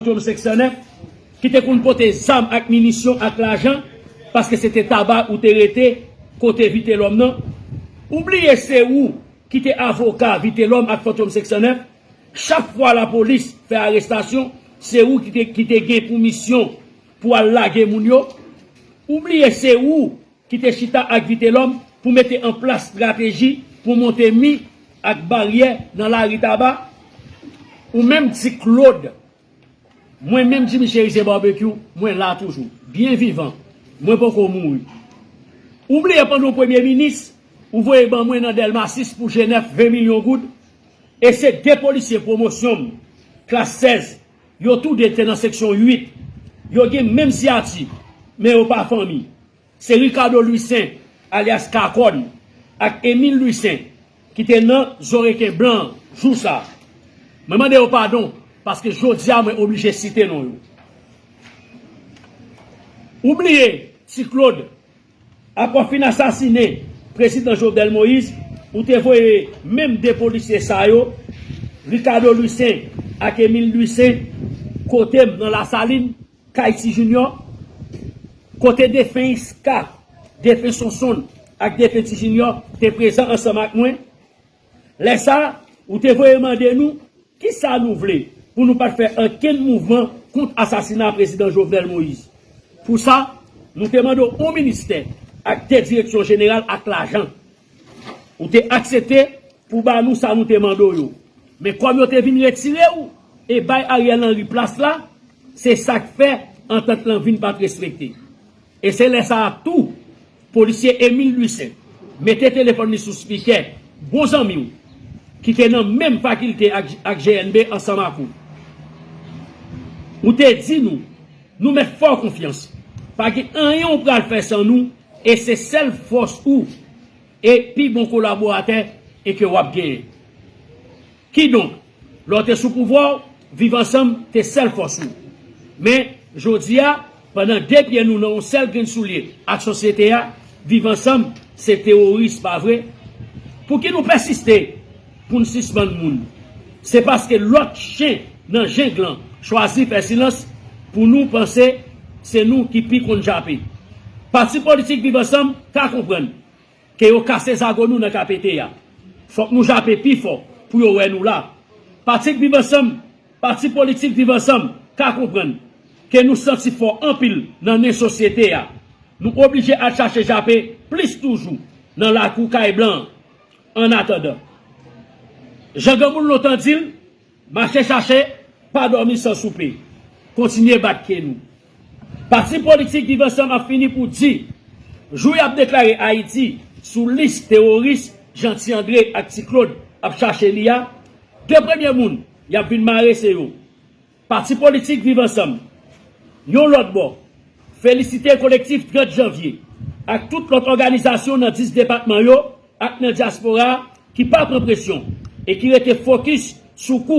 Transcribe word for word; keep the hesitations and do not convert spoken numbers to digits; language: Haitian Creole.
Fantom senk san nèf, ki te konn pote zam ak minisyon ak lajan, paske se te Taba ou te rete kote Vitelòm nan. Ou bliye se ou ki te avoka Vitelòm ak Fantom senk san nèf. Chak fwa lapolis fè arestasyon, se ou ki te, ki te gen pou misyon pou al lage moun yo. Ou bliye se ou ki te chita ak Vitelòm pou mete an plas estrateji pou monte mi ak baryè nan lari Taba. Ou menm Ti Claude, mwen menm Jimmy Cherizier Barbecue, mwen la toujou, byen vivan, mwen poko mouri. Ou bliye pandan w premye minis, ou voye ban mwen nan Dèlma sis pou G nèf ven milyon goud, e se de polisye pwomosyon m, klas sèz, yo tou de te nan seksyon uit, yo gen menm siyati, men yo pa fanmi. Se Ricardo Louissaint, alyas Kakòn, ak Emile Louissaint, ki te nan Zoreken Blan jou sa a. Mwen mande yo padon, paske jodi a mwen oblije site non yo. Ou bliye, Ti Claude, apre w fin asasinen Prezidan Jovenel Moïse, ou te voye menm de polisye sa yo, Ricardo Louissaint ak Emile Louissaint, kote m nan Lasalin, kay Ti Junior, kote defen Iska, defen Sonsonn ak defen Ti Junior te prezan ansanm ak mwen. Lè sa a, ou te voye mande nou kisa nou vle pou nou pa t fè okenn mouvman kont asasina Prezidan Jovenel Moïse. Pou sa, nou te mande w yon ministè ak de direksyon jeneral ak lajan. Ou te aksepte pou ba nou sa nou te mande w yo. Men kòm yo te vin retire w e bay Ariel Henry plas la, se sa k fè antant lan vin pa t respekte. E se lè sa a tou, polisye Emile Louissaint mete telefòn li sou spikè, bon zanmi w, ki te nan menm fakilte ak, ak G N B ansanm ak ou. Ou te di nou, nou mèt fè w konfyans. Pa gen anyen w pral fè san nou, e se sèl fòs ou e pi bon kolaboratè e ke w ap genyen. Kidonk, lè w te sou pouvwa w, Viv Ansanm te sèl fòs ou. Men, jodi a, pandan de pye nou nan yon sèl grenn soulye ak sosyete a, Viv Ansanm se teworis, pa vre? Pouki nou pèsiste pou n sispann moun? Se paske lòt chen nan jeng lan chwazi fè silans pou nou panse se nou ki pi konn jape. Pati politik Viv Ansanm ka konprann ke yo kase zago nou nan K P T a. Fòk nou jape pi fò pou yo wè nou la. Pati Viv Ansanm, pati politik Viv Ansanm ka konprann ke nou santi fò anpil nan nen sosyete a. Nou oblije al chache jape plis toujou nan lakou kay blan an. Annatandan, jan granmoun lontan di l, mache chache, pa dòmi san soupe. Kontinye bat ke nou. Pati politik Viv Ansanm ap fini pou di, jou y ap deklare Ayiti sou lis teworis jan Ti Andre ak Ti Claude ap chache li a, de premye moun y ap vin mare se yo. Pati politik Viv Ansanm, yon lòt bò, felisite kolektif trant janvye ak tout lòt òganizasyon nan dis depatman yo ak nan dyaspora a ki pa pran presyon e ki rete fokis sou kou